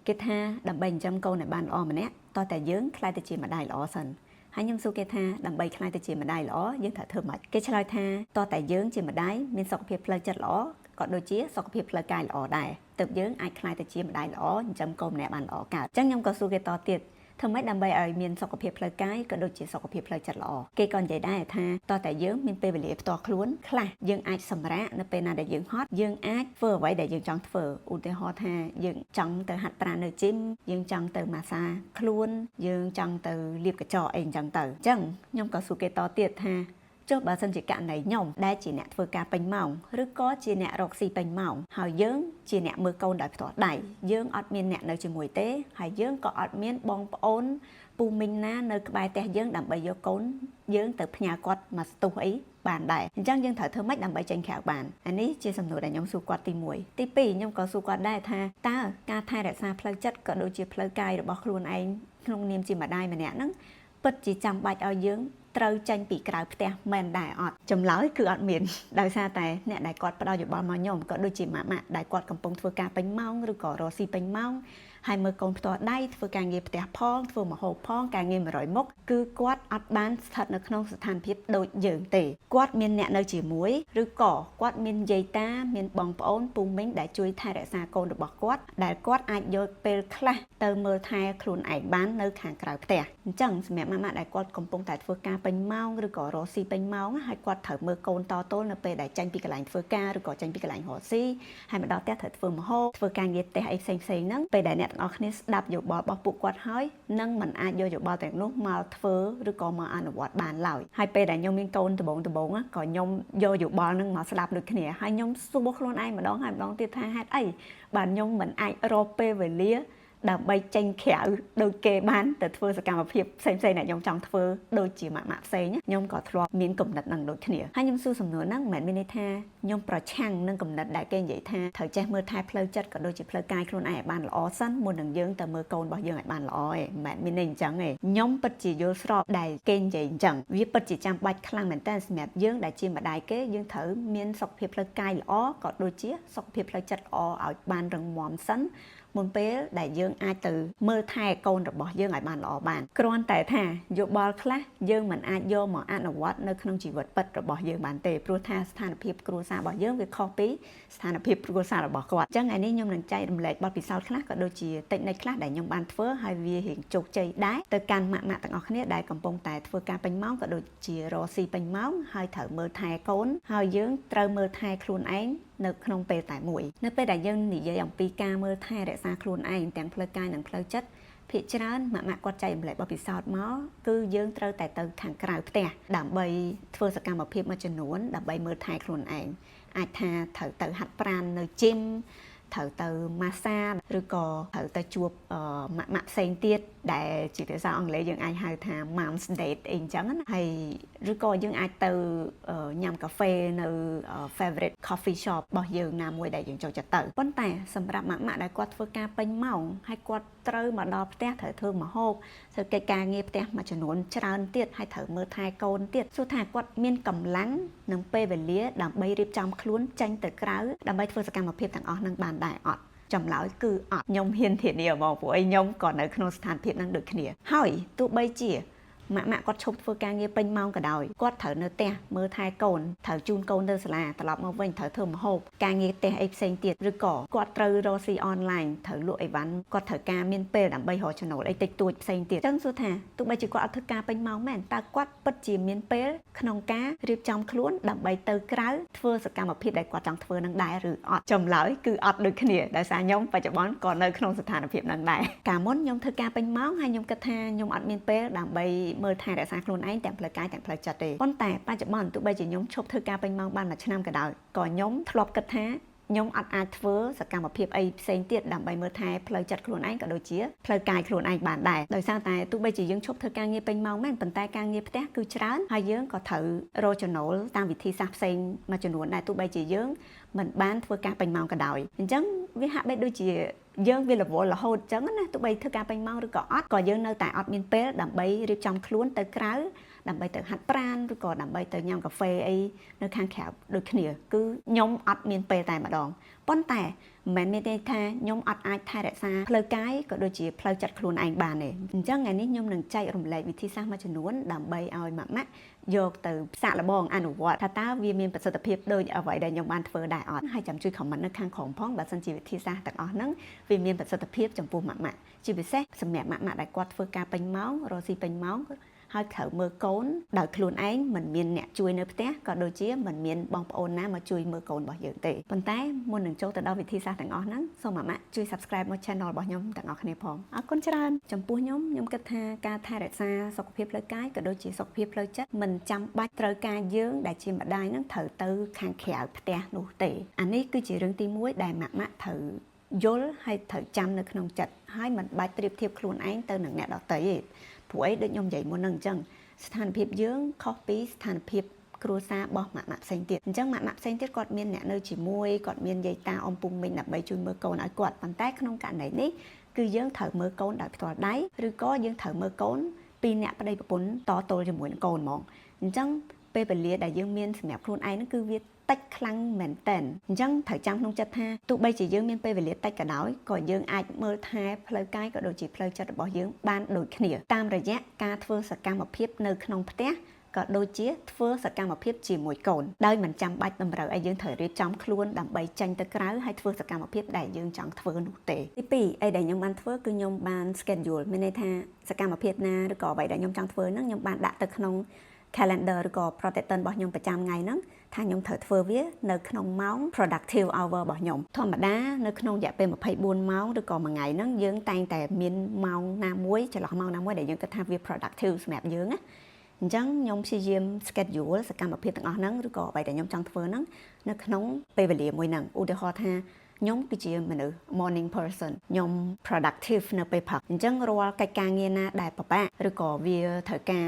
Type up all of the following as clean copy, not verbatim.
គេថាដើម្បីចិញ្ចឹមកូនឲ្យបានល្អម្នាក់តោះតែយើងក្លាយទៅជាម្ដាយល្អសិនហើយខ្ញុំសួរគេថាដើម្បីក្លាយទៅជាម្ដាយល្អយើងត្រូវធ្វើម៉េចគេឆ្លើយថាតោះតែយើងជាម្ដាយមានសុខភាពផ្លូវចិត្តល្អក៏ដូចជាសុខភាពផ្លូវកាយល្អដែរទើបយើងអាចក្លាយទៅជាម្ដាយល្អចិញ្ចឹមកូនម្នាក់បានល្អកើតអញ្ចឹងខ្ញុំក៏សួរគេតទៀតធ្វើម៉េចដើម្បីឲ្យមានសុខភាពផ្លូវកាយក៏ដូចជាសុខភាពផ្លូវចិត្តល្អគេក៏និយាយដែរថាតោះតែយើងមានពេលវេលាផ្ទាល់ខ្លួនខ្លះយើងអាចសម្រាកនៅពេលណាដែលយើងហត់យើងអាចធ្វើអ្វីដែលយើងចង់ធ្វើឧទាហរណ៍ថាយើងចង់ទៅហាត់ប្រាណនៅ gym យើងចង់ទៅម៉ាស្សាខ្លួនយើងចង់ទៅលាបក្រចកអីអញ្ចឹងទៅអញ្ចឹងខ្ញុំក៏សួរគេតទៀតថាចុះបើសិនជាករណីខ្ញុំដែលជាអ្នកធ្វើការពេញម៉ោងឬក៏ជាអ្នករកស៊ីពេញម៉ោងហើយយើងជាអ្នកមើលកូនដោយផ្ទាល់ដៃយើងអត់មានអ្នកនៅជាមួយទេហើយយើងក៏អត់មានបងប្អូនពូមីងណានៅក្បែរផ្ទះយើងដើម្បីយកកូនយើងទៅផ្ញើគាត់មកស្ទុះអីបានដែរអញ្ចឹងយើងត្រូវធ្វើម៉េចដើម្បីចេញក្រៅបានអានេះជាសំណួរដែលខ្ញុំសួរគាត់ទី1ទី2ខ្ញុំក៏សួរគាត់ដែរថាតើការថែរក្សាផ្លូវចិត្តក៏ដូចជាផ្លូវកាយរបស់ខ្លួនឯងក្នុងនាមជាម្ដាយម្នាក់ហ្នឹងពិតជាចាំបាច់ឲ្យយើងត្រូវចេញពីក្រៅផ្ទះមែនដែរអត់ចម្លើយគឺអត់មានដោយសារតែអ្នកដែលគាត់ផ្ដល់យោបល់មកខ្ញុំក៏ដូចជាម៉ាក់ម៉ាក់ដែលគាត់កំពុងធ្វើការពេញម៉ោងឬក៏រកស៊ីពេញម៉ោងហើយមើលកូនផ្ទាល់ដៃធ្វើការងារផ្ទះផងធ្វើម្ហូបផងការងារ100មុខគឺគាត់អត់បានស្ថិតនៅក្នុងស្ថានភាពដូចយើងទេគាត់មានអ្នកនៅជាមួយឬក៏គាត់មានយាយតាមានបងប្អូនពូមីងដែលជួយថែរក្សាកូនរបស់គាត់ដែលគាត់អាចយកពេលខ្លះទៅមើលថែខ្លួនឯងបាននៅខាងក្រៅផ្ទះអញ្ចឹងសម្រាប់ម៉ាក់ម៉ាក់ដែលគាត់កំពុងតែធ្វើការពេញម៉ោងឬក៏រកស៊ីពេញម៉ោងហើយគាត់ត្រូវមើលកូនតទល់នៅពេលដែលចេញពីកន្លែងធ្វើការឬក៏ចេញពីកន្លែងរកស៊ីហើយមកដល់ផ្ទះត្រូវធ្វើម្ហូបធ្វើការងារផ្ទះអីផ្សេងផ្សេងហ្នឹងពេលដែលអ្នកទាំងអស់គ្នាស្ដាប់យោបល់របស់ពួកគាត់ហើយនឹងមិនអាចយកយោបល់ទាំងនោះមកធ្វើឬក៏មកអនុវត្តបានឡើយហើយពេលដែលខ្ញុំមានកូនដំបងដំបងក៏ខ្ញុំយកយោបល់ហ្នឹងមកស្ដាប់ដូចគ្នាហើយខ្ញុំសួរខ្លួនឯងម្ដងហើយម្ដងទៀតថាហេតុអីបាទខ្ញុំមិនអាចរកពេលវេលាដើម្បីចេញក្រៅដូចគេបានទៅធ្វើសកម្មភាពផ្សេងៗដែលខ្ញុំចង់ធ្វើដូចជាម៉ាក់ម៉ាក់ផ្សេងខ្ញុំក៏ធ្លាប់មានគំនិតហ្នឹងដូចគ្នាហើយខ្ញុំសួរសំណួរហ្នឹងមិនមែនមានន័យថាខ្ញុំប្រឆាំងនឹងគំនិតដែលគេនិយាយថាត្រូវចេះមើលថែផ្លូវចិត្តក៏ដូចជាផ្លូវកាយខ្លួនឯងឲ្យបានល្អសិនមុននឹងយើងទៅមើលកូនរបស់យើងឲ្យបានល្អឯងមិនមែនមានន័យអញ្ចឹងទេខ្ញុំពិតជាយល់ស្របដែលគេនិយាយអញ្ចឹងវាពិតជាចាំបាច់ខ្លាំងមែនតើសម្រាប់យើងដែលជាម្ដាយគេយើងត្រូវមានសុខភាពផ្លូវកាយល្អក៏ដូចជាសុខភាពផ្លូវចិត្តល្អឲ្យបានរឹងមាំសិនមុនពេលដែលយើងអាចទៅមើលថែកូនរបស់យើងឲ្យបានល្អបានគ្រាន់តែថាយោបល់ខ្លះយើងមិនអាចយកមកអនុវត្តនៅក្នុងជីវិតពិតរបស់យើងបានទេព្រោះថាស្ថានភាពគ្រួសាររបស់យើងវាខុសពីស្ថានភាពគ្រួសាររបស់គាត់អញ្ចឹងថ្ងៃនេះខ្ញុំនឹងចែករំលែកបទពិសោធន៍ខ្លះក៏ដូចជាtechnique ខ្លះដែលខ្ញុំបានធ្វើហើយវារៀងជោគជ័យដែរទៅកាន់ម៉ាក់ម៉ាក់ទាំងអស់គ្នាដែលកំពុងតែធ្វើការពេញម៉ោងក៏ដូចជារកស៊ីពេញម៉ោងហើយត្រូវមើលថែកូនហើយយើងត្រូវមើលថែខ្លួនឯងនៅក្នុងពេលតែមួយនៅពេលដែលយើងនិយាយអំពីការមើលថែរក្សាខ្លួនឯងទាំងផ្លូវកាយនិងផ្លូវចិត្តភាគច្រើនម៉ាក់ម៉ាក់គាត់ចែករំលែកបទពិសោធន៍មកគឺយើងត្រូវតែទៅខាងក្រៅផ្ទះដើម្បីធ្វើសកម្មភាពមួយចំនួនដើម្បីមើលថែខ្លួនឯងអាចថាត្រូវទៅហាត់ប្រាណនៅ gym ត្រូវទៅម៉ាស្សាឬក៏ត្រូវទៅជួបម៉ាក់ម៉ាក់ផ្សេងទៀតដែលជាភាសាអង់គ្លេសយើងអាចហៅថា mom's date អីអញ្ចឹងណាហើយឬក៏យើងអាចទៅញ៉ាំកាហ្វេនៅ favorite coffee shop របស់យើងណាមួយដែលយើងចូលចិត្តទៅប៉ុន្តែសម្រាប់ម៉ាក់ម៉ាក់ដែលគាត់ធ្វើការពេញម៉ោងហើយគាត់ត្រូវមកដល់ផ្ទះត្រូវធ្វើម្ហូបធ្វើកិច្ចការងារផ្ទះមួយចំនួនច្រើនទៀតហើយត្រូវមើលថែកូនទៀតសួរថាគាត់មានកម្លាំងនិងពេលវេលាដើម្បីរៀបចំខ្លួនចេញទៅក្រៅដើម្បីធ្វើសកម្មភាពទាំងអស់នឹងបានដែរអត់ចម្លើយគឺអត់ខ្ញុំហ៊ានធានាហ្មងព្រោះអីខ្ញុំក៏នៅក្នុងស្ថានភាពហ្នឹងដូចគ្នាហើយទោះបីជាម៉ាក់ម៉ាក់គាត់ឈប់ធ្វើការងារពេញម៉ោងក៏ដោយគាត់ត្រូវនៅផ្ទះមើលថែកូនត្រូវជូនកូនទៅសាលាត្រឡប់មកវិញត្រូវធ្វើម្ហូបការងារផ្ទះអីផ្សេងទៀតឬក៏គាត់ត្រូវរកស៊ីអនឡាញត្រូវលក់អីវ៉ាន់គាត់ត្រូវការមានពេលដើម្បីរកចំណូលអីតិចតួចផ្សេងទៀតអញ្ចឹងសួរថាទោះបីជាគាត់អត់ធ្វើការពេញម៉ោងមែនតើគាត់ពិតជាមានពេលក្នុងការរៀបចំខ្លួនដើម្បីទៅក្រៅធ្វើសកម្មភាពដែលគាត់ចង់ធ្វើនឹងដែរឬអត់ចម្លើយគឺអត់ដូចគ្នាដោយសារខ្ញុំបច្ចុប្បន្នក៏នៅក្នុងស្ថានភាពនឹងដែរកាលមុនខ្ញុំធ្វើការពេញម៉ោងហើយខ្ញុំគិតថាខ្ញុំអត់មានពេលដើម្បីមើលថែរក្សាខ្លួនឯងទាំងផ្លូវកាយទាំងផ្លូវចិត្តទេប៉ុន្តែបច្ចុប្បន្នទោះបីជាខ្ញុំឈប់ធ្វើការពេញម៉ោងបានមួយឆ្នាំក៏ដោយក៏ខ្ញុំធ្លាប់គិតថាខ្ញុំអត់អាចធ្វើសកម្មភាពអីផ្សេងទៀតដើម្បីមើលថែផ្លូវចិត្តខ្លួនឯងក៏ដូចជាផ្លូវកាយខ្លួនឯងបានដែរដោយសារតែទោះបីជាយើងឈប់ធ្វើការងារពេញម៉ោងមែនប៉ុន្តែការងារផ្ទះគឺច្រើនហើយយើងក៏ត្រូវរកចំណូលតាមវិធីសាស្ត្រផ្សេងមួយចំនួនដែរទោះបីជាយើងមិនបានធ្វើការពេញម៉ោងក៏ដោយអញ្ចឹងវាហាក់បីដូចជាយើងវារវល់រហូតអញ្ចឹងណាទោះបីធ្វើការពេញម៉ោងឬក៏អត់ក៏យើងនៅតែអត់មានពេលដើម្បីរៀបចំខ្លួនទៅក្រៅដើម្បីទៅហាត់ប្រាណឬក៏ដើម្បីទៅញ៉ាំកាហ្វេអីនៅខាងក្រៅដូចគ្នាគឺខ្ញុំអត់មានពេលតែម្ដង ប៉ុន្តែមិនមែនមានន័យថាខ្ញុំអត់អាចថែរក្សាផ្លូវកាយក៏ដូចជាផ្លូវចិត្តខ្លួនឯងបានទេអញ្ចឹងថ្ងៃនេះខ្ញុំនឹងចែករំលែកវិធីសាស្ត្រមួយចំនួនដើម្បីឲ្យម៉ាក់ម៉ាក់យកទៅសាកល្បងអនុវត្តថាតើវាមានប្រសិទ្ធភាពដូចអ្វីដែលខ្ញុំបានធ្វើដែរអត់ហើយចាំជួយ comment នៅខាងក្រោមផងបើសិនជាវិធីសាស្ត្រទាំងអស់ហ្នឹងវាមានប្រសិទ្ធភាពចំពោះម៉ាក់ម៉ាក់ជាពិសេសសម្រាប់ម៉ាក់ម៉ាក់ដែលគាត់ធ្វើការពេញម៉ោងរកស៊ីពេញម៉ោងហើយត្រូវមើលកូនដោយខ្លួនឯងមិនមានអ្នកជួយនៅផ្ទះក៏ដូចជាមិនមានបងប្អូនណាមកជួយមើលកូនរបស់យើងទេប៉ុន្តែមុននឹងចូលទៅដល់វិធីសាស្ត្រទាំងអស់ហ្នឹងសូមម៉ាក់ម៉ាក់ជួយ Subscribe មក Channel របស់ខ្ញុំទាំងអស់គ្នាផងអរគុណច្រើនចំពោះខ្ញុំខ្ញុំគិតថាការថែរក្សាសុខភាពផ្លូវកាយក៏ដូចជាសុខភាពផ្លូវចិត្តមិនចាំបាច់ត្រូវការយើងដែលជាម្ដាយហ្នឹងត្រូវទៅខាងក្រៅផ្ទះនោះទេអានេះគឺជារឿងទី1ដែលម៉ាក់ម៉ាក់ត្រូវយល់ហើយត្រូវចាំនៅក្នុងចិត្តហើយមិនបាច់ប្រៀបធៀបខ្លួនឯងទៅនឹងអ្នកដទៃទេព្រោះអីដូចខ្ញុំនិយាយមុនហ្នឹងអញ្ចឹងស្ថានភាពយើងខុសពីស្ថានភាពគ្រួសាររបស់ម៉ាក់ម៉ាក់ផ្សេងទៀតអញ្ចឹងម៉ាក់ម៉ាក់ផ្សេងទៀតគាត់មានអ្នកនៅជាមួយគាត់មានយាយតាអ៊ំពូមីងដើម្បីជួយមើលកូនឲ្យគាត់ប៉ុន្តែក្នុងករណីនេះគឺយើងត្រូវមើលកូនដោយផ្ទាល់ដៃឬក៏យើងត្រូវមើលកូនពីអ្នកប្តីប្រពន្ធតទល់ជាមួយនឹងកូនហ្មងអញ្ចឹងពេលវេលាដែលយើងមានសម្រាប់ខ្លួនឯងហ្នឹងគឺវាតិចខ្លាំងមែនតែនអញ្ចឹងត្រូវចាំក្នុងចិត្តថាទោះបីជាយើងមានពេលវេលាតិចក៏ដោយក៏យើងអាចមើលថែផ្លូវកាយក៏ដូចជាផ្លូវចិត្តរបស់យើងបានដូចគ្នាតាមរយៈការធ្វើសកម្មភាពនៅក្នុងផ្ទះក៏ដូចជាធ្វើសកម្មភាពជាមួយកូនដោយមិនចាំបាច់តម្រូវឲ្យយើងត្រូវរៀបចំខ្លួនដើម្បីចេញទៅក្រៅហើយធ្វើសកម្មភាពដែលយើងចង់ធ្វើនោះទេទី2អីដែលខ្ញុំបានធ្វើគឺខ្ញុំបាន schedule មានន័យថាសកម្មភាពណាឬក៏អ្វីដែលខ្ញុំចង់ធ្វើហ្នឹងខ្ញុំបានដាក់ទៅក្នុង calendar ឬក៏ប្រតិទិនរបស់ខ្ញុំប្រចាំថ្ងៃហ្នឹងថាខ្ញុំត្រូវធ្វើវានៅក្នុងម៉ោង productive hour របស់ខ្ញុំធម្មតានៅក្នុងរយៈពេល24ម៉ោងឬក៏មួយថ្ងៃហ្នឹងយើងតែងតែមានម៉ោងណាមួយចន្លោះម៉ោងណាមួយដែលយើងគិតថាវា productive សម្រាប់យើងណាអញ្ចឹងខ្ញុំព្យាយាម schedule សកម្មភាពទាំងអស់ហ្នឹងឬក៏អ្វីដែលខ្ញុំចង់ធ្វើហ្នឹងនៅក្នុងពេលវេលាមួយហ្នឹងឧទាហរណ៍ថាខ្ញុំគឺជាមនុស្ស morning person ខ្ញុំ productive នៅពេលព្រឹកអញ្ចឹងរាល់កិច្ចការងារណាដែលពិបាកឬក៏វាត្រូវការ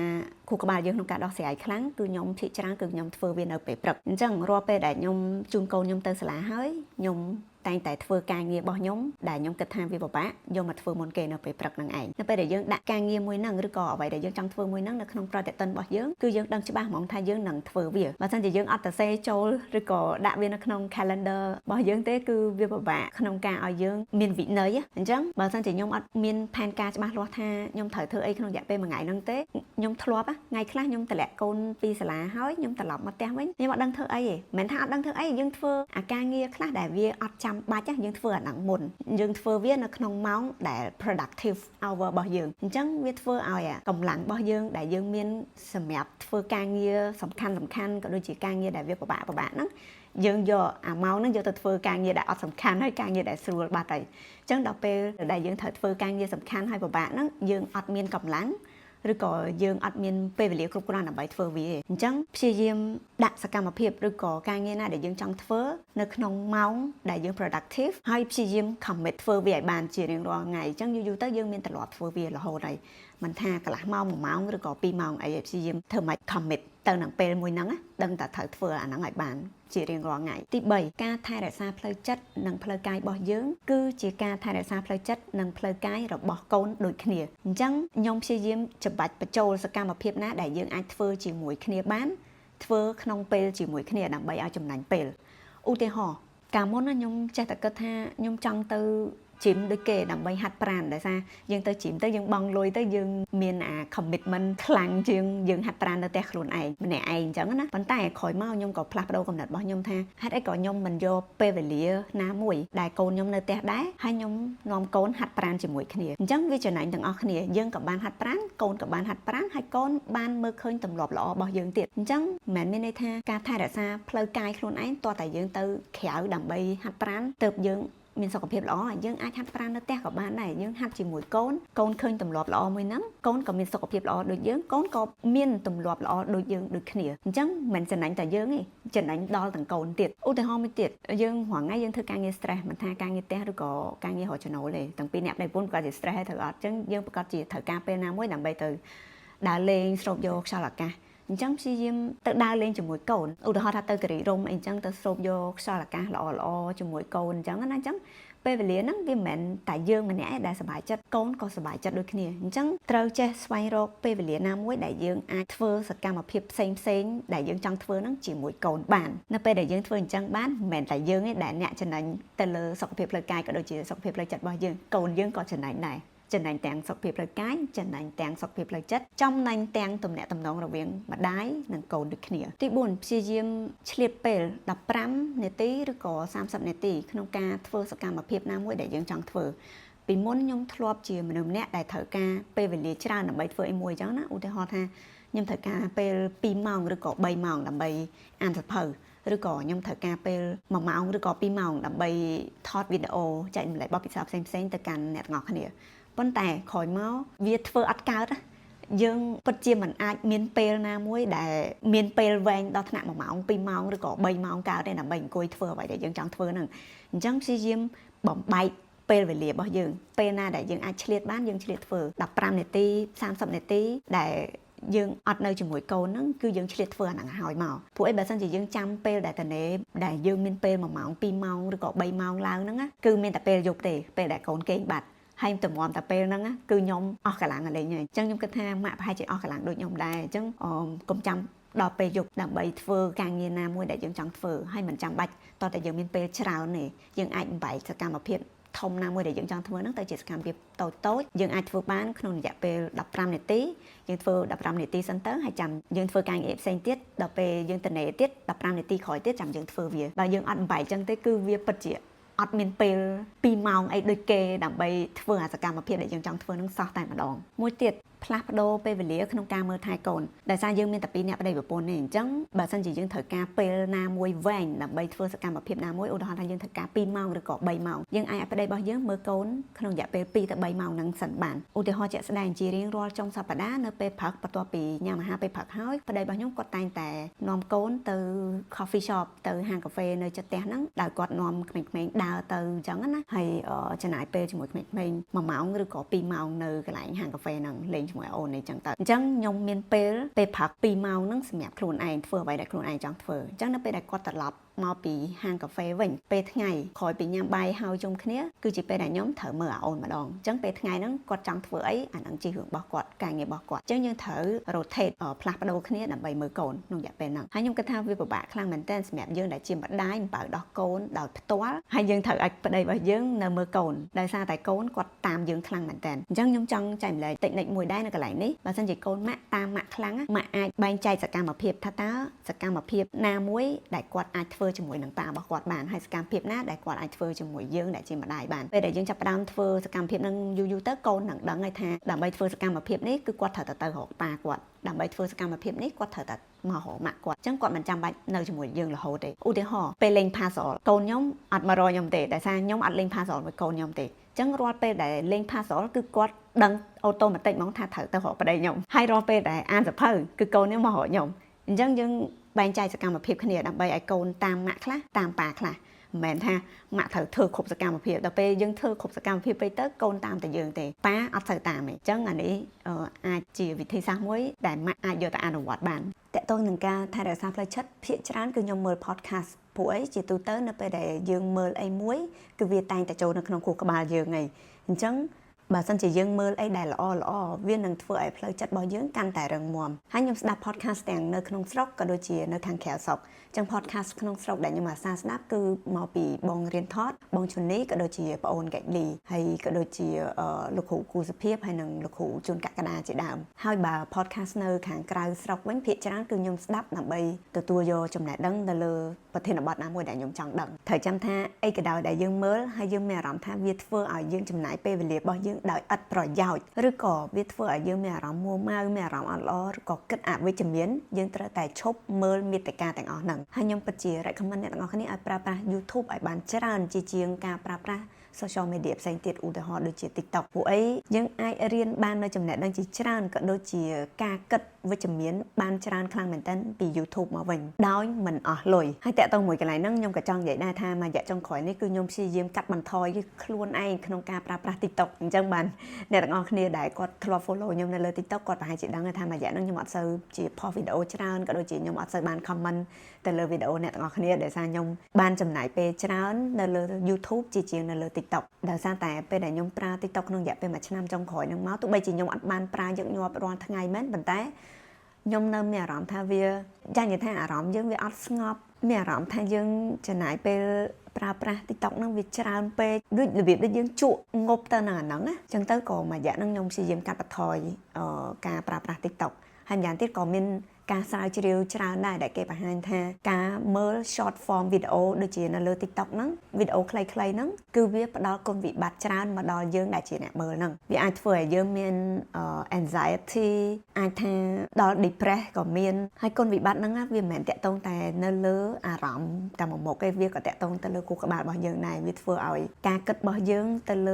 ខួរក្បាលយើងក្នុងការដោះស្រាយខ្លាំងគឺខ្ញុំភាគច្រើនគឺខ្ញុំធ្វើវានៅពេលព្រឹកអញ្ចឹងរាល់ពេលដែលខ្ញុំជូនកូនខ្ញុំទៅសាលាហើយខ្ញុំតែងតែធ្វើការងាររបស់ខ្ញុំដែលខ្ញុំគិតថាវាពិបាកយកមកធ្វើមុនគេនៅពេលព្រឹកហ្នឹងឯងនៅពេលដែលយើងដាក់ការងារមួយហ្នឹងឬក៏អ្វីដែលយើងចង់ធ្វើមួយហ្នឹងនៅក្នុងប្រតិទិនរបស់យើងគឺយើងដឹងច្បាស់ហ្មងថាយើងនឹងធ្វើវាបើមិនជាយើងអត់ទៅសេចូលឬក៏ដាក់វានៅក្នុង calendar របស់យើងទេគឺវាពិបាកក្នុងការឲ្យយើងមានវិន័យអញ្ចឹងបើមិនជាខ្ញុំអត់មានផែនការច្បាស់លាស់ថាខ្ញុំត្រូវធ្វើអីក្នុងរយៈពេលមួយថ្ងៃហ្នឹងទេខ្ញុំធ្លាប់ថ្ងៃខ្លះខ្ញុំតម្លាក់កូនពីសាលាហើយខ្ញុំត្រឡប់មកផ្ទះវិញខ្ញុំអត់ដឹងធ្វើអីទេមិនថាអត់ដឹងធ្វើអីយើងធ្វើអាការងារខ្លះដែលវាអត់ចាំបាច់យើងធ្វើអាហ្នឹងមុនយើងធ្វើវានៅក្នុងម៉ោងដែល productive hour របស់យើងអញ្ចឹងវាធ្វើឲ្យកម្លាំងរបស់យើងដែលយើងមានសម្រាប់ធ្វើការងារសំខាន់សំខាន់ក៏ដូចជាការងារដែលវាពិបាកពិបាកហ្នឹងយើងយកអាម៉ោងហ្នឹងយកទៅធ្វើការងារដែលអត់សំខាន់ហើយការងារដែលស្រួលបាត់ហើយអញ្ចឹងដល់ពេលដែលយើងត្រូវធ្វើការងារសំខាន់ហើយពិបាកហ្នឹងយើងអត់មានកម្លាំងឬក៏យើងអត់មានពេលវេលាគ្រប់គ្រាន់ដើម្បីធ្វើវាទេអញ្ចឹងព្យាយាមដាក់សកម្មភាពឬក៏ការងារណាដែលយើងចង់ធ្វើនៅក្នុងម៉ោងដែលយើង productive ហើយព្យាយាម commit ធ្វើវាឲ្យបានជារៀងរាល់ថ្ងៃអញ្ចឹងយូរៗទៅយើងមានទម្លាប់ធ្វើវារហូតហើយមិនថាកន្លះម៉ោង1ម៉ោងឬក៏2ម៉ោងអីព្យាយាមធ្វើម៉េច commit ទៅនឹងពេលមួយហ្នឹងដឹងតែត្រូវធ្វើអាហ្នឹងឲ្យបានជារៀងរាល់ថ្ងៃទី3ការថែរក្សាផ្លូវចិត្តនិងផ្លូវកាយរបស់យើងគឺជាការថែរក្សាផ្លូវចិត្តនិងផ្លូវកាយរបស់កូនដូចគ្នាអញ្ចឹងខ្ញុំព្យាយាមច្បាច់បញ្ចូលសកម្មភាពណាដែលយើងអាចធ្វើជាមួយគ្នាបានធ្វើក្នុងពេលជាមួយគ្នាដើម្បីឲ្យចំណេញពេលឧទាហរណ៍កាលមុនណាខ្ញុំចេះតែគិតថាខ្ញុំចង់ទៅ gym ដូចគេដើម្បីហាត់ប្រាណដោយសារយើងទៅ gym ទៅយើងបង់លុយទៅយើងមានអា commitment ខ្លាំងជាងយើងហាត់ប្រាណនៅផ្ទះខ្លួនឯងម្នាក់ឯងអញ្ចឹងណាប៉ុន្តែក្រោយមកខ្ញុំក៏ផ្លាស់ប្ដូរកំណត់របស់ខ្ញុំថាហេតុអីក៏ខ្ញុំមិនយកពេលវេលាណាមួយដែលកូនខ្ញុំនៅផ្ទះដែរហើយខ្ញុំនាំកូនហាត់ប្រាណជាមួយគ្នាអញ្ចឹងវាចំណេញទាំងអស់គ្នាយើងក៏បានហាត់ប្រាណកូនក៏បានហាត់ប្រាណហើយកូនបានមើលឃើញទម្លាប់ល្អរបស់យើងទៀតអញ្ចឹងមិនមែនមានន័យថាការថែរក្សាផ្លូវកាយខ្លួនឯងតោះតែយើងទៅក្រៅដើម្បីហាត់ប្រាណទៅយើងមានសុខភាពល្អយើងអាចហាត់ប្រាណនៅផ្ទះក៏បានដែរយើងហាត់ជាមួយកូនកូនឃើញទម្លាប់ល្អមួយហ្នឹងកូនក៏មានសុខភាពល្អដូចយើងកូនក៏មានទម្លាប់ល្អដូចយើងដូចគ្នាអញ្ចឹងមិនចំណេញតែយើងទេចំណេញដល់ទាំងកូនទៀតឧទាហរណ៍មួយទៀតយើងរាល់ថ្ងៃយើងធ្វើការងារ stress មិនថាការងារផ្ទះឬក៏ការងាររកចំណូលទេទាំងពីរអ្នកប្តីប្រពន្ធប្រកាសជា stress ហើយត្រូវអត់អញ្ចឹងយើងប្រកាសជាត្រូវការពេលណាមួយដើម្បីទៅដើរលេងស្រូបយកខ្យល់អាកាសអញ្ចឹងព្យាយាមទៅដើរលេងជាមួយកូនឧទាហរណ៍ថាទៅគិរីរម្យអីអញ្ចឹងទៅស្រូបយកខ្យល់អាកាសល្អល្អជាមួយកូនអញ្ចឹងណាអញ្ចឹង ពេលវេលាហ្នឹងវាមិនមែនតែយើងម្នាក់ឯងដែលសប្បាយចិត្តកូនក៏សប្បាយចិត្តដូចគ្នាអញ្ចឹងត្រូវចេះស្វែងរកពេលវេលាណាមួយដែលយើងអាចធ្វើសកម្មភាពផ្សេងផ្សេងដែលយើងចង់ធ្វើហ្នឹងជាមួយកូនបាននៅពេលដែលយើងធ្វើអញ្ចឹងបានមិនមែនតែយើងទេដែលអ្នកចំណេញទៅលើសុខភាពផ្លូវកាយក៏ដូចជាសុខភាពផ្លូវចិត្តរបស់យើងកូនយើងក៏ចំណេញដែរចំណេញទាំងសុខភាពផ្លូវកាយចំណេញទាំងសុខភាពផ្លូវចិត្តចំណេញទាំងទំនាក់ទំនងរវាងម្ដាយនិងកូនដូចគ្នាទី4ព្យាយាមឆ្លៀតពេល15នាទីឬក៏30នាទីក្នុងការធ្វើសកម្មភាពណាមួយដែលយើងចង់ធ្វើពីមុនខ្ញុំធ្លាប់ជាមនុស្សម្នាក់ដែលត្រូវការពេលវេលាច្រើនដើម្បីធ្វើអីមួយអញ្ចឹងណាឧទាហរណ៍ថាខ្ញុំត្រូវការពេល2ម៉ោងឬក៏3ម៉ោងដើម្បីអានសៀវភៅឬក៏ខ្ញុំត្រូវការពេល1ម៉ោងឬក៏2ម៉ោងដើម្បីថតវីដេអូចែករំលែកបទពិសោធន៍ផ្សេងៗទៅកាន់អ្នកទាំងអស់គ្នាប៉ុន្តែក្រោយមកវាធ្វើអត់កើតណាយើងពិតជាមិនអាចមានពេលណាមួយដែលមានពេលវែងដល់ថ្នាក់1ម៉ោង2ម៉ោងឬក៏3ម៉ោងកើតទេដើម្បីអង្គុយធ្វើអ្វីដែលយើងចង់ធ្វើហ្នឹងអញ្ចឹងព្យាយាមបំបែកពេលវេលារបស់យើងពេលណាដែលយើងអាចឆ្លៀតបានយើងឆ្លៀតធ្វើ15នាទី30នាទីដែលយើងអត់នៅជាមួយកូនហ្នឹងគឺយើងឆ្លៀតធ្វើអាហ្នឹងហើយមកព្រោះអីបើសិនជាយើងចាំពេលដែលតនេដែលយើងមានពេល1ម៉ោង2ម៉ោងឬក៏3ម៉ោងឡើងហ្នឹងគឺមានតែពេលយប់ទេពេលដែលកូនគេងបាត់ហើយតម្រាំតែពេលហ្នឹងគឺខ្ញុំអស់កម្លាំងលេងហើយអញ្ចឹងខ្ញុំគិតថាម៉ាក់ប្រហែលជាអស់កម្លាំងដូចខ្ញុំដែរអញ្ចឹងកុំចាំដល់ពេលយប់ដើម្បីធ្វើការងារណាមួយដែលយើងចង់ធ្វើហើយមិនចាំបាច់តោះតែយើងមានពេលច្រើនទេយើងអាចបំបែកសកម្មភាពធំណាមួយដែលយើងចង់ធ្វើហ្នឹងទៅជាសកម្មភាពតូចតូចយើងអាចធ្វើបានក្នុងរយៈពេល15នាទីយើងធ្វើ15នាទីសិនទៅហើយចាំយើងធ្វើការងារផ្សេងទៀតដល់ពេលយើងទំនេរទៀត15នាទីក្រោយទៀតចាំយើងធ្វើវាបើយើងអត់បំបែកចឹងទេគឺវាពិតជាអត់មានពេល2ម៉ោងអីដូចគេដើម្បីធ្វើអាសកម្មភាពដែលយើងចង់ធ្វើនឹងសោះតែម្ដងមួយទៀតផ្លាស់ប្ដូរពេលវេលាក្នុងការមើលថែកូនដោយសារយើងមានតែពីរនាក់ប្តីប្រពន្ធនេះអញ្ចឹងបើសិនជាយើងត្រូវការពេលណាមួយវែងដើម្បីធ្វើសកម្មភាពណាមួយឧទាហរណ៍ថាយើងត្រូវការ2ម៉ោងឬក៏3ម៉ោងយើងអាចឲ្យប្តីរបស់យើងមើលកូនក្នុងរយៈពេល2ទៅ3ម៉ោងហ្នឹងសិនបានឧទាហរណ៍ជាក់ស្ដែងជារៀងរាល់ចុងសប្តាហ៍នៅពេលព្រឹកបន្ទាប់ពីញ៉ាំអាហារពេលព្រឹកហើយប្តីរបស់ខ្ញុំគាត់តែងតែនាំកូនទៅ coffee shop ទៅហាងកាហ្វេនៅជិតផ្ទះហ្នឹងដោយគាត់នាំក្មេងៗដើរទៅអញ្ចឹងណាហើយចំណាយពេលជាមួយក្មេងៗ1ម៉ោងឬក៏2ម៉ោងនៅកន្លែងហាងកាហ្វេហ្នឹងលេងជាមួយអូននេះអញ្ចឹងទៅអញ្ចឹងខ្ញុំមានពេលពេលព្រឹក2ម៉ោងហ្នឹងសម្រាប់ខ្លួនឯងធ្វើអ្វីដែលខ្លួនឯងចង់ធ្វើអញ្ចឹងនៅពេលដែលគាត់ត្រឡប់មកពីហាងកាហ្វេវិញពេលថ្ងៃក្រោយពីញ៉ាំបាយហើយជុំគ្នាគឺជាពេលដែលខ្ញុំត្រូវមើលអាអូនម្ដងអញ្ចឹងពេលថ្ងៃហ្នឹងគាត់ចង់ធ្វើអីអាហ្នឹងជារឿងរបស់គាត់ការងាររបស់គាត់អញ្ចឹងយើងត្រូវ rotate ផ្លាស់ប្ដូរគ្នាដើម្បីមើលកូនក្នុងរយៈពេលហ្នឹងហើយខ្ញុំគិតថាវាពិបាកខ្លាំងមែនទែនសម្រាប់យើងដែលជាម្ដាយបំបើដោះកូនដោយផ្ទាល់ហើយយើងត្រូវឲ្យប្តីរបស់យើងនៅមើលកូនដោយសារតែកូនគាត់តាមយើងខ្លាំងមែនទែនអញ្ចឹងខ្ញុំចង់ចែករំលែកតិចនិចមួយដែរនៅកន្លែងនេះបើសិនជាកូនម៉ាក់តាមម៉ាក់ខ្លាំងម៉ាក់អាចបែងចែកសកម្មភាពថាតើសកម្មភាពណាមួយដែលគាត់អាចធ្វើជាមួយនឹងប៉ារបស់គាត់បានហើយសកម្មភាពណាដែលគាត់អាចធ្វើជាមួយយើងដែលជាម្ដាយបានពេលដែលយើងចាប់ផ្ដើមធ្វើសកម្មភាពនឹងយូរយូរទៅកូននឹងដឹងហើយថាដើម្បីធ្វើសកម្មភាពនេះគឺគាត់ត្រូវតែទៅរកប៉ាគាត់ដើម្បីធ្វើសកម្មភាពនេះគាត់ត្រូវតែមករកម៉ាក់គាត់អញ្ចឹងគាត់មិនចាំបាច់នៅជាមួយយើងរហូតទេឧទាហរណ៍ពេលលេង puzzle កូនខ្ញុំអត់មករកខ្ញុំទេដោយសារខ្ញុំអត់លេង puzzle មួយកូនខ្ញុំទេអញ្ចឹងរាល់ពេលដែលលេង puzzle គឺគាត់ដឹង automatic ហ្មងថាត្រូវទៅរកប្តីខ្ញុំហើយរាល់ពេលដែលអានសៀវភៅគឺកូនខ្ញុំមករកខ្ញុំអញ្ចឹងយើងបែងចែកសកម្មភាពគ្នាដើម្បីឲ្យកូនតាមម៉ាក់ខ្លះតាមប៉ាខ្លះមិនមែនថាម៉ាក់ត្រូវធ្វើគ្រប់សកម្មភាពដល់ពេលយើងធ្វើគ្រប់សកម្មភាពពេកទៅកូនតាមតែយើងទេប៉ាអត់ត្រូវតាមទេអញ្ចឹងអានេះអាចជាវិធីសាស្ត្រមួយដែលម៉ាក់អាចយកទៅអនុវត្តបានតកតងនឹងការថែរក្សាផ្លូវចិត្តភាគច្រើនគឺខ្ញុំមើល podcast ព្រោះអីជាទូទៅនៅពេលដែលយើងមើលអីមួយគឺវាតែងតែចូលនៅក្នុងខួរក្បាលយើងឯងអញ្ចឹងបើសិនជាយើងមើលអីដែលល្អល្អវានឹងធ្វើឲ្យផ្លូវចិត្តរបស់យើងកាន់តែរឹងមាំហើយខ្ញុំស្ដាប់ podcast ទាំងនៅក្នុងស្រុកក៏ដូចជានៅខាងក្រៅស្រុកចឹង podcast ក្នុងស្រុកដែលខ្ញុំអាសាស្ដាប់គឺមកពីបងរៀនថតបងជូនីក៏ដូចជាប្អូនកែលីហើយក៏ដូចជាលោកគ្រូគូសុភាពហើយនិងលោកគ្រូជួនកក្កដាជាដើមហើយបើ podcast នៅខាងក្រៅស្រុកវិញភាគច្រើនគឺខ្ញុំស្ដាប់ដើម្បីទទួលយកចំណេះដឹងទៅលើប្រធានបទណាមួយដែលខ្ញុំចង់ដឹងត្រូវចាំថាអីក៏ដោយដែលយើងមើលហើយយើងមានអារម្មណ៍ថាវាធ្វើឲ្យយើងចំណាយពេលវេលារបស់យើងដោយឥតប្រយោជន៍ឬក៏វាធ្វើឲ្យយើងមានអារម្មណ៍មួម៉ៅមានអារម្មណ៍អត់ល្អឬក៏គិតអវិជ្ជមានយើងត្រូវតែឈប់មើលមាតិកាទាំងអស់ហ្នឹងហើយខ្ញុំពិតជា recommend អ្នកទាំងអស់គ្នាឲ្យប្រើប្រាស់ YouTube ឲ្យបានច្រើនជាជាងការប្រើប្រាស់ social media ផ្សេងទៀតឧទាហរណ៍ដូចជា TikTok ពួកអីយើងអាចរៀនបាននៅចំណេះដឹងជាច្រើនក៏ដូចជាការគិតវិជ្ជមានបានច្រើនខ្លាំងមែនទែនពី YouTube មកវិញដោយមិនអស់លុយហើយតាក់ទងមួយកន្លែងហ្នឹងខ្ញុំក៏ចង់និយាយដែរថាមួយរយៈចុងក្រោយនេះគឺខ្ញុំព្យាយាមកាត់បន្ថយខ្លួនឯងក្នុងការប្រើប្រាស់ TikTok អញ្ចឹងបានអ្នកទាំងអស់គ្នាដែលគាត់ធ្លាប់ follow ខ្ញុំនៅលើ TikTok គាត់ប្រហែលជាដឹងថាមួយរយៈហ្នឹងខ្ញុំអត់សូវជា post វីដេអូច្រើនក៏ដូចជាខ្ញុំអត់សូវបាន comment ទៅលើវីដេអូអ្នកទាំងអស់គ្នាដោយសារខ្ញុំបានចំណាយពេលច្រើននៅលើ YouTube ជាជាងនៅលើ TikTok។ TikTok ដោយសារតែពេលដែលខ្ញុំប្រើ TikTok ក្នុងរយៈពេលមួយឆ្នាំចុងក្រោយហ្នឹងមកទោះបីជាខ្ញុំអត់បានប្រើញឹកញាប់រាល់ថ្ងៃមែនប៉ុន្តែខ្ញុំនៅមានអារម្មណ៍ថាវាចាញ់និយាយថាអារម្មណ៍យើងវាអត់ស្ងប់មានអារម្មណ៍ថាយើងចំណាយពេលប្រើប្រាស់ TikTok ហ្នឹងវាច្រើនពេកដូចរបៀបដូចយើងជក់ងប់ទៅនឹងអាហ្នឹងណាអញ្ចឹងទៅក៏មួយរយៈហ្នឹងខ្ញុំព្យាយាមកាត់បន្ថយការប្រើប្រាស់ TikTok ហើយម្យ៉ាងទៀតក៏មានការស្រាវជ្រាវច្រើនដែរដែលគេបង្ហាញថាការមើល short form video ដូចជានៅលើ TikTok ហ្នឹងវីដេអូខ្លីៗហ្នឹងគឺវាផ្ដល់គុណវិបត្តិច្រើនមកដល់យើងដែលជាអ្នកមើលហ្នឹងវាអាចធ្វើឲ្យយើងមាន anxiety អាចថាដល់ depress ក៏មានហើយគុណវិបត្តិហ្នឹងវាមិនមែនតាក់ទងតែនៅលើអារម្មណ៍តែមួយមុខទេវាក៏តាក់ទងទៅលើខួរក្បាលរបស់យើងដែរវាធ្វើឲ្យការគិតរបស់យើងទៅល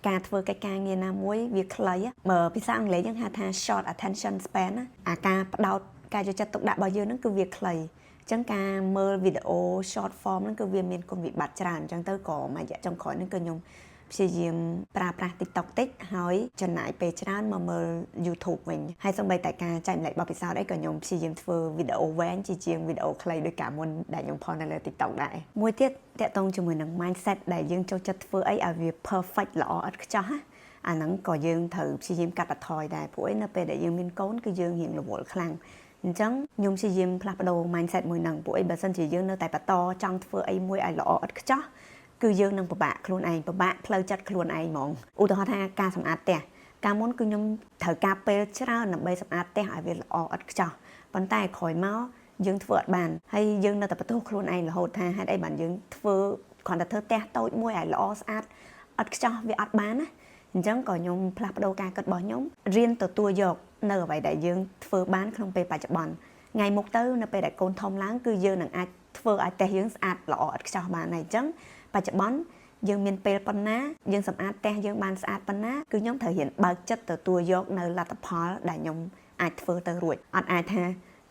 ើការធ្វើកិច្ចការងារណាមួយវាខ្លីបើភាសាអង់គ្លេសយើងហៅថា short attention span ណាអាការផ្ដោតការយកចិត្តទុកដាក់របស់យើងហ្នឹងគឺវាខ្លីអញ្ចឹងការមើលវីដេអូ short form ហ្នឹងគឺវាមានគុណវិបត្តិច្រើនអញ្ចឹងទៅក៏មួយរយៈចុងក្រោយហ្នឹងគឺខ្ញុំព្យាយាមប្រើប្រាស់ TikTok តិចហើយចំណាយពេលច្រើនមកមើល YouTube វិញហើយសូម្បីតែការចែករំលែកបទពិសោធន៍អីក៏ខ្ញុំព្យាយាមធ្វើវីដេអូវែងជាជាងវីដេអូខ្លីដូចកាលមុនដែលខ្ញុំផុសនៅលើ TikTok ដែរមួយទៀតតាក់ទងជាមួយនឹង mindset ដែលយើងចូលចិត្តធ្វើអីឲ្យវា perfect ល្អឥតខ្ចោះណាអាហ្នឹងក៏យើងត្រូវព្យាយាមកាត់បន្ថយដែរព្រោះអីនៅពេលដែលយើងមានកូនគឺយើងរៀងរវល់ខ្លាំងអញ្ចឹងខ្ញុំព្យាយាមផ្លាស់ប្ដូរ mindset មួយហ្នឹងព្រោះអីបើសិនជាយើងនៅតែបន្តចង់ធ្វើអីមួយឲ្យល្អឥតខ្ចោះគឺយើងនឹងពិបាកខ្លួនឯងពិបាកផ្លូវចិត្តខ្លួនឯងហ្មងឧទាហរណ៍ថាការសម្អាតផ្ទះកាលមុនគឺខ្ញុំត្រូវការពេលច្រើនដើម្បីសម្អាតផ្ទះឲ្យវាល្អឥតខ្ចោះប៉ុន្តែក្រោយមកយើងធ្វើអត់បានហើយយើងនៅតែបន្ទោសខ្លួនឯងរហូតថាហេតុអីបានយើងធ្វើគ្រាន់តែធ្វើផ្ទះតូចមួយឲ្យល្អស្អាតឥតខ្ចោះវាអត់បានណាអញ្ចឹងក៏ខ្ញុំផ្លាស់ប្ដូរការគិតរបស់ខ្ញុំរៀនទទួលយកនៅអ្វីដែលយើងធ្វើបានក្នុងពេលបច្ចុប្បន្នថ្ងៃមុខទៅនៅពេលដែលកូនធំឡើងគឺយើងនឹងអាចធ្វើឲ្យផ្ទះយើងស្អាតល្អឥតខ្ចោះបានហើយអញ្ចឹងបច្ចុប្បន្នយើងមានពេលប៉ុណ្ណាយើងសម្អាតផ្ទះយើងបានស្អាតប៉ុណ្ណាគឺខ្ញុំត្រូវរៀនបើកចិត្តទទួលយកនៅលទ្ធផលដែលខ្ញុំអាចធ្វើទៅរួចអត់អាចថា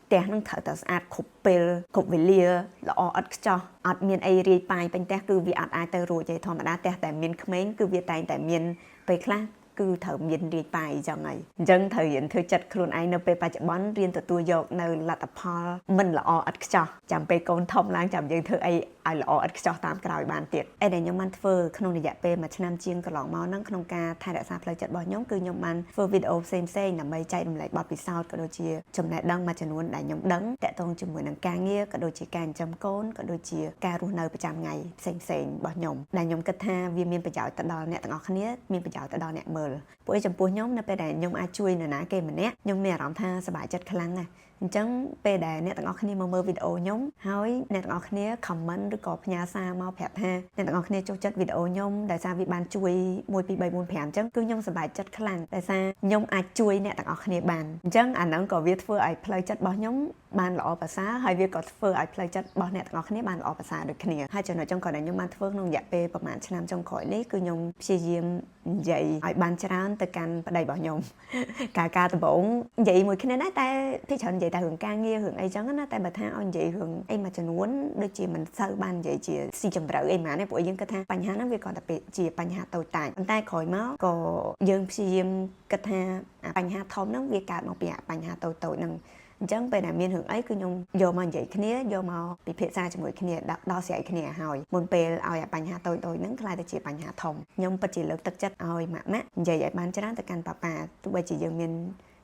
ផ្ទះនឹងត្រូវតែស្អាតគ្រប់ពេលគ្រប់វេលាល្អឥតខ្ចោះអត់មានអីរាយប៉ាយពេញផ្ទះគឺវាអត់អាចទៅរួចទេធម្មតាផ្ទះតែមានក្មេងគឺវាតែងតែមានពេលខ្លះគឺត្រូវមានរាយប៉ាយអញ្ចឹងហើយអញ្ចឹងត្រូវរៀនធ្វើចិត្តខ្លួនឯងនៅពេលបច្ចុប្បន្នរៀនទទួលយកនៅលទ្ធផលមិនល្អឥតខ្ចោះចាំពេលកូនធំឡើងចាំយើងធ្វើអីឲ្យល្អឥតខ្ចោះតាមក្រោយបានទៀតអីដែលខ្ញុំបានធ្វើក្នុងរយៈពេលមួយឆ្នាំជាងកន្លងមកហ្នឹងក្នុងការថែរក្សាផ្លូវចិត្តរបស់ខ្ញុំគឺខ្ញុំបានធ្វើវីដេអូផ្សេងៗដើម្បីចែករំលែកបទពិសោធន៍ក៏ដូចជាចំណេះដឹងមួយចំនួនដែលខ្ញុំដឹងតាក់ទងជាមួយនឹងការងារក៏ដូចជាការចិញ្ចឹមកូនក៏ដូចជាការរស់នៅប្រចាំថ្ងៃផ្សេងៗរបស់ខ្ញុំដែលខ្ញុំគិតថាវាមានប្រយោជន៍ទៅដល់អ្នកទាំងអស់គ្នាមានប្រយោជន៍ទៅដល់អ្នកមើលពួកឯងចំពោះខ្ញុំនៅពេលដែលខ្ញុំអាចជួយនរណាគេម្នាក់ខ្ញុំមានអារម្មណ៍ថាសប្បាយចិត្តខ្លាំងណាស់អញ្ចឹងពេលដែលអ្នកទាំងអស់គ្នាមកមើលវីដេអូខ្ញុំហើយអ្នកទាំងអស់គ្នា comment ឬក៏ផ្ញើសារមកប្រាប់ថាអ្នកទាំងអស់គ្នាចូលចិត្តវីដេអូខ្ញុំដោយសារវាបានជួយ1 2 3 4 5អញ្ចឹងគឺខ្ញុំសប្បាយចិត្តខ្លាំងដោយសារខ្ញុំអាចជួយអ្នកទាំងអស់គ្នាបានអញ្ចឹងអាហ្នឹងក៏វាធ្វើឲ្យផ្លូវចិត្តរបស់ខ្ញុំបានល្អប្រសើរហើយវាក៏ធ្វើឲ្យផ្លូវចិត្តរបស់អ្នកទាំងអស់គ្នាបានល្អប្រសើរដូចគ្នាហើយចំណុចចុងក្រោយដែលខ្ញុំបានធ្វើក្នុងរយៈពេលប្រហែលឆ្នាំចុងក្រោយនេះគឺខ្ញុំព្យាយាមនិយាយឲ្យបានច្រើនទៅកាន់ប្តីរបស់ខ្ញុំកាលការដំបូងនិយាយមួយគ្នាដែរតែភាគច្រើននិយាយតែរឿងការងាររឿងអីចឹងណាតែបើថាឲ្យនិយាយរឿងអីមួយចំនួនដូចជាមិនសូវបាននិយាយជាស៊ីជម្រៅអីហ្មងទេព្រោះយើងគិតថាបញ្ហាហ្នឹងវាគ្រាន់តែជាបញ្ហាតូចតាចប៉ុន្តែក្រោយមកក៏យើងព្យាយាមគិតថាបញ្ហាធំហ្នឹងវាកើតមកពីបញ្ហាតូចៗហ្នឹងអញ្ចឹងពេលដែលមានរឿងអីគឺខ្ញុំយកមកនិយាយគ្នាយកមកពិភាក្សាជាមួយគ្នាដោះស្រាយគ្នាហើយមុនពេលឲ្យបញ្ហាតូចៗហ្នឹងក្លាយទៅជាបញ្ហាធំខ្ញុំពិតជាលើកទឹកចិត្តឲ្យម៉ាក់ម៉ាក់និយាយឲ្យបានច្រើនទៅកាន់ប៉ាប៉ាទោះបីជាយើងមា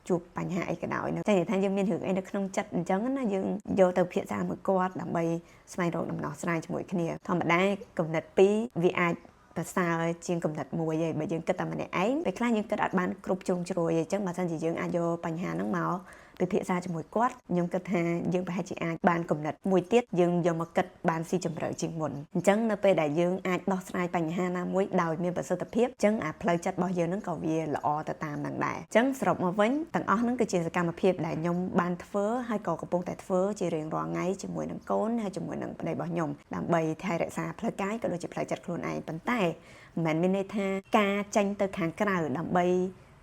នជួបបញ្ហាអីក៏ដោយតែនិយាយថាយើងមានរឿងអីនៅក្នុងចិត្តអញ្ចឹងណាយើងយកទៅពិភាក្សាមួយគាត់ដើម្បីស្វែងរកដំណោះស្រាយជាមួយគ្នាធម្មតាគំនិតពីរវាអាចប្រសើរជាងគំនិតមួយឯងបើយើងគិតតែម្នាក់ឯងពេលខ្លះយើងគិតអត់បានគ្រប់ជ្រុងជ្រោយអញ្ចឹងបើសិនជាយើងអាចយកបញ្ហាហ្នឹងមកពិភាក្សាជាមួយគាត់ខ្ញុំគិតថាយើងប្រហែលជាអាចបានគំនិតមួយទៀតយើងយកមកគិតបានស៊ីជម្រៅជាងមុនអញ្ចឹងនៅពេលដែលយើងអាចដោះស្រាយបញ្ហាណាមួយដោយមានប្រសិទ្ធភាពអញ្ចឹងអាផ្លូវចិត្តរបស់យើងហ្នឹងក៏វាល្អទៅតាមនឹងដែរអញ្ចឹងសរុបមកវិញទាំងអស់ហ្នឹងគឺជាសកម្មភាពដែលខ្ញុំបានធ្វើហើយក៏កំពុងតែធ្វើជារៀងរាល់ថ្ងៃជាមួយនឹងកូនហើយជាមួយនឹងប្តីរបស់ខ្ញុំដើម្បីថែរក្សាផ្លូវកាយក៏ដូចជាផ្លូវចិត្តខ្លួនឯងប៉ុន្តែមិនមែនមានន័យថាការចេញទៅខាងក្រៅដើម្ប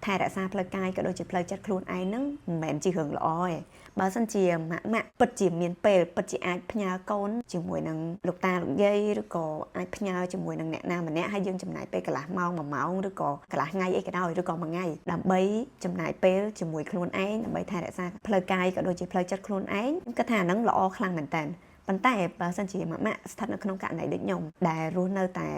ីថែរក្សាផ្លូវកាយក៏ដូចជាផ្លូវចិត្តខ្លួនឯងហ្នឹងមិនមែនជារឿងល្អទេបើសិនជាម៉ាក់ម៉ាក់ពិតជាមានពេលពិតជាអាចផ្ញើកូនជាមួយនឹងលោកតាលោកយាយឬក៏អាចផ្ញើជាមួយនឹងអ្នកណាម្នាក់ហើយយើងចំណាយពេលកន្លះម៉ោង1ម៉ោងឬក៏កន្លះថ្ងៃអីក៏ដោយឬក៏មួយថ្ងៃដើម្បីចំណាយពេលជាមួយខ្លួនឯងដើម្បីថែរក្សាផ្លូវកាយក៏ដូចជាផ្លូវចិត្តខ្លួនឯងខ្ញុំគិតថាអាហ្នឹងល្អខ្លាំងមែនតើ។ ប៉ុន្តែបើសិនជាម៉ាក់ម៉ាក់ស្ថិតនៅក្នុងករណីដូចខ្ញុំដែលរស់នៅតែ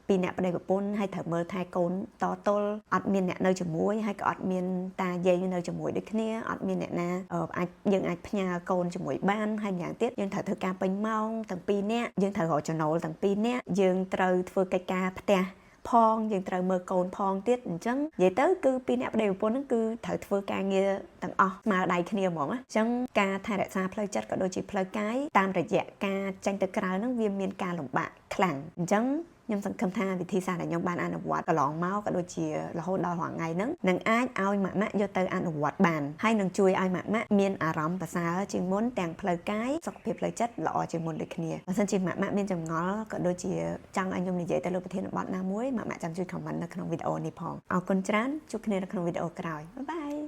ពីរអ្នកប្តីប្រពន្ធហើយត្រូវមើលថែកូនតទល់អត់មានអ្នកនៅជាមួយហើយក៏អត់មានតាយាយនៅជាមួយដូចគ្នាអត់មានអ្នកណាអាចយើងអាចផ្ញើកូនជាមួយបានហើយម្យ៉ាងទៀតយើងត្រូវធ្វើការពេញម៉ោងទាំងពីរនាក់យើងត្រូវរកចំណូលទាំងពីរនាក់យើងត្រូវធ្វើកិច្ចការផ្ទះផងយើងត្រូវមើលកូនផងទៀតអញ្ចឹងនិយាយទៅគឺពីរអ្នកប្តីប្រពន្ធហ្នឹងគឺត្រូវធ្វើការងារទាំងអស់ស្មើដៃគ្នាហ្មងណាអញ្ចឹងការថែរក្សាផ្លូវចិត្តក៏ដូចជាផ្លូវកាយតាមរយៈការចេញទៅក្រៅហ្នឹងវាមានការលំបាកខ្លាំងអញ្ចឹងខ្ញុំសង្ឃឹមថាវិធីសាស្ត្រដែលខ្ញុំបានអនុវត្តកន្លងមកក៏ដូចជារហូតដល់រាល់ថ្ងៃហ្នឹងនឹងអាចឲ្យម៉ាក់ម៉ាក់យកទៅអនុវត្តបានហើយនឹងជួយឲ្យម៉ាក់ម៉ាក់មានអារម្មណ៍ប្រសើរជាងមុនទាំងផ្លូវកាយសុខភាពផ្លូវចិត្តល្អជាងមុនដូចគ្នាបើសិនជាម៉ាក់ម៉ាក់មានចម្ងល់ក៏ដូចជាចង់ឲ្យខ្ញុំនិយាយទៅលើប្រធានបទណាមួយម៉ាក់ម៉ាក់ចាំជួយ comment នៅក្នុងវីដេអូនេះផងអរគុណច្រើនជួបគ្នានៅក្នុងវីដេអូក្រោយ bye bye.